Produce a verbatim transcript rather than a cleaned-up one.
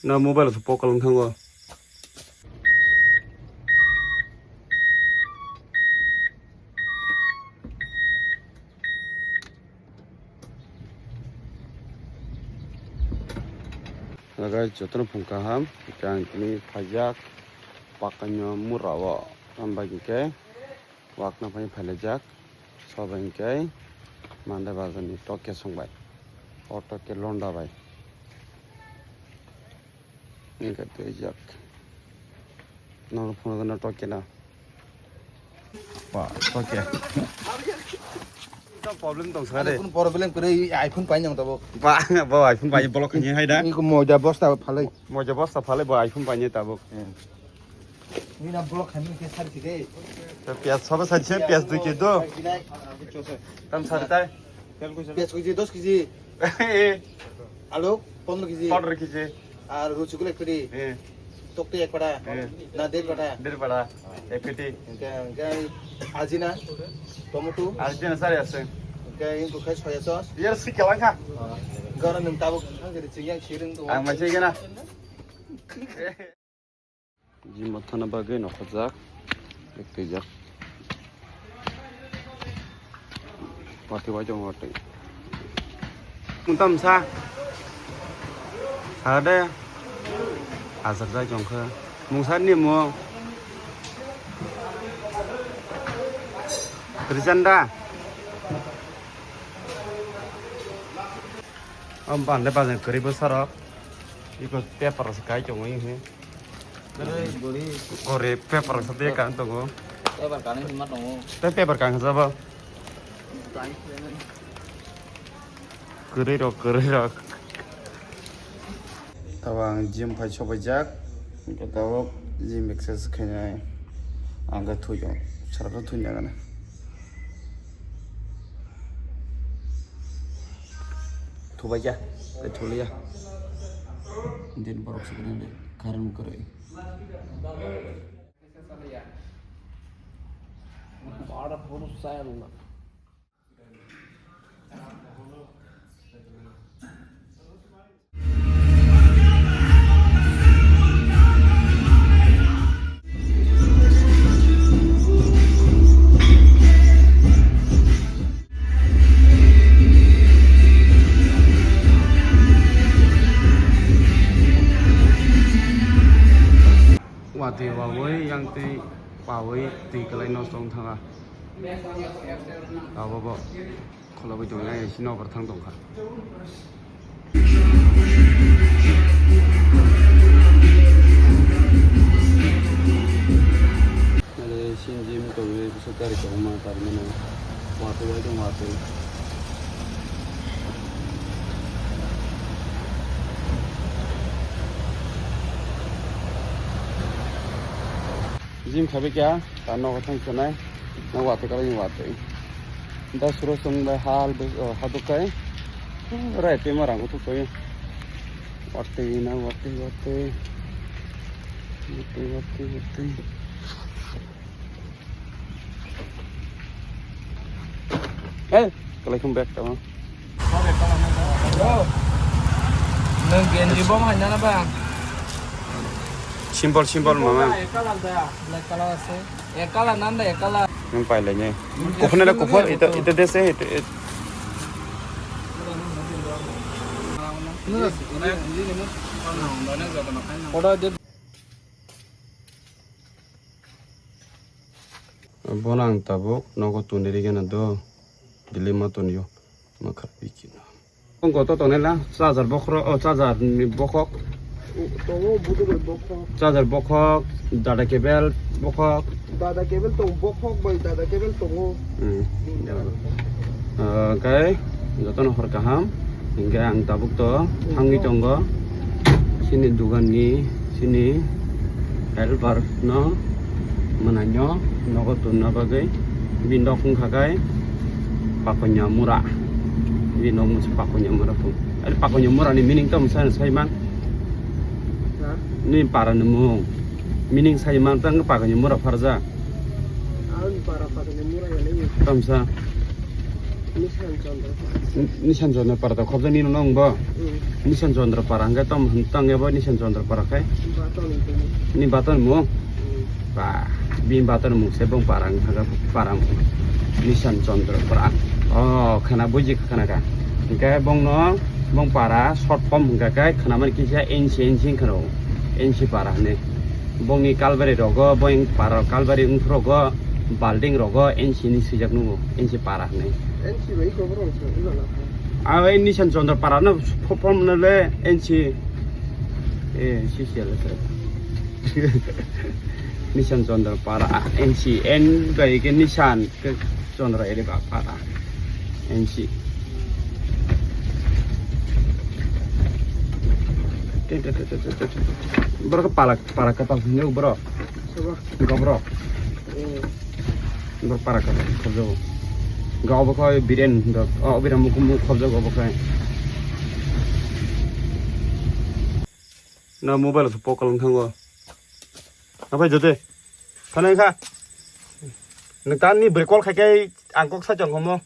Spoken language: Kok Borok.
Na mobile se pokol wng thango. Hello guys, jotono phung kaham. Ang tini phaijak Pakanyo mura o. Ang bai hwnkhe wakna phai phailaijak. Sobai hwnkhe Mande bazarni tokke songbai. O tokke londa bai. Hwnkhe twijak. Nono phunukgwno tokke no. Ba, tokke. Problem tong sa de. Kunu problem kwrwi, iPhone pai nang tabuk. Ba, bo iPhone pai block khaini hai da. Iko moja bosta phalai. Moja bosta phalai bo iPhone pai ni tabuk. Hmm. Nina block khaini khe sari si de. To piyaj sobo sari se, piyaj dui kg do. Tam sari tai. Piyaj kg dos kg. Eh. Alu pondro kg. Pondro kg. Ar ruchugula ek peti. Eh. Tokte ek pata. Eh. Na der pata. Der pata. Ek peti. Hwnkhe, hwnkhe ajina, tomato. Ajina sari ase. Hwnkhe ingkuk khai soya sauce. Yer si kelang kha. Gana nwng tabuk thang khe chiyang siring tu. Ang mai chai gana. Jimo thana bagwi nokhorjak. Twijak. Watwi waitong watwi. Mungsa sa. Sa de. Asar jai jong kha. Mungsa ni mo. Rijanda. Am ban le bazan kwrwi bwsarok. Iko paper se kai tongo he. Ore paper sa de kan tongo. Paper kan ma tongo. Te paper kan sa ba. Kwrwi rok, kwrwi rok. Tabo ang gym phai sobaijak. Hwnkhe tabuk gym exercise khainai. Ang khe thwi tongo. Sara khe thwi nai gana. Thubaija, tei thuliya. Din borok se din de, current kwrwi. Watwi wawi yang twi pawi twi kwlai nosto wng thanga. Abo bo. Khulogwi tongya, isi nokbar thang tongkha. Nale sini gym tongwi, bwswk gari kwbangma tar mano. Watwi bai tong watwi. Gym khabai kha, ta nogo thang chonai. Na watwi kwlai ni watwi. Da suro song bai hal bus, oh, haduk kai. Rai te marang utuk kai. Watwi na watwi watwi. Watwi watwi watwi. Eh, kalai khum bag tama. Bro, nwng genji bom hai nana ba? Simple, simple, mama. Black color da, black color ase. Ek color nan da, ek color. Nwng pai lai ne. Kuphur nela kuphur, ita, ita dese, ita, ita. Order de. Bono ang tabuk nogo tuni rigena do, dilemma tonio, makha bikino. Tongo to tonela, charger bokhro, o charger ni bokhok. Tongo budu bai bokhok. Charger bokhok, data cable bokhok. Data cable tong bokhok bai, data cable tongo. Hmm. Ah, kai, jotono hor kaham. Hingke ang tabuk to thangwi tongo. Chini dugan ni, chini helper no, mwnai no, nogo tunna bagwi. Bini nok wngkha kai Pakonya Mura. Bini nok mungsa Pakonya Mura phung. Ari Pakonya Mura ni meaning to mungsa sai man. Ha? Ni para ni mung. Meaning sai man tang Pakonya Mura pharja. Ang para Pakonya Mura ya ni. Tamsa. Nisan Chandra Para. N-, Nisan Chandra Para to khobjak nini no wngbo? Hmm. Nisan Chandra Para hwnkhe tom, tong ebo Nisan Chandra Para khai? Baton ni tong. Ni baton mo? Hmm. Ba, bini baton mung se bong para wngkha para mung. Nisan Chandra Para. Oh, khana buji khana ka. Hwnkhe bong no, bong para short form hwnkha khe khana mani kisa N C, N C wngkha no. N C Para hwnwi. Bongni kalbari rogo, bong para kalbari wngphrogo, balding rogo, N C ni swijak nungo, N C Para hwnwi. N C bai ko borok se wngkha na. Ah, bai Nisan Chandra Para no form no le N C. Eh, C C L se. Nisan Chandra Para, ah, N C, N bai ke Nisan, ke Chandra ere ba Para. N C. Te, te, te. Borok para, para katal hinwi borok. Sabo. Borok. Hmm. Borok para katal khobjago. Ga obo khai Biren, ga, oh, Biren mukum muk khobjago obo khai. Na mobile se pokal wngkhango. Na bai jote. Phanai kha. Nang tan ni break call khai khai ang kok sa chong homo.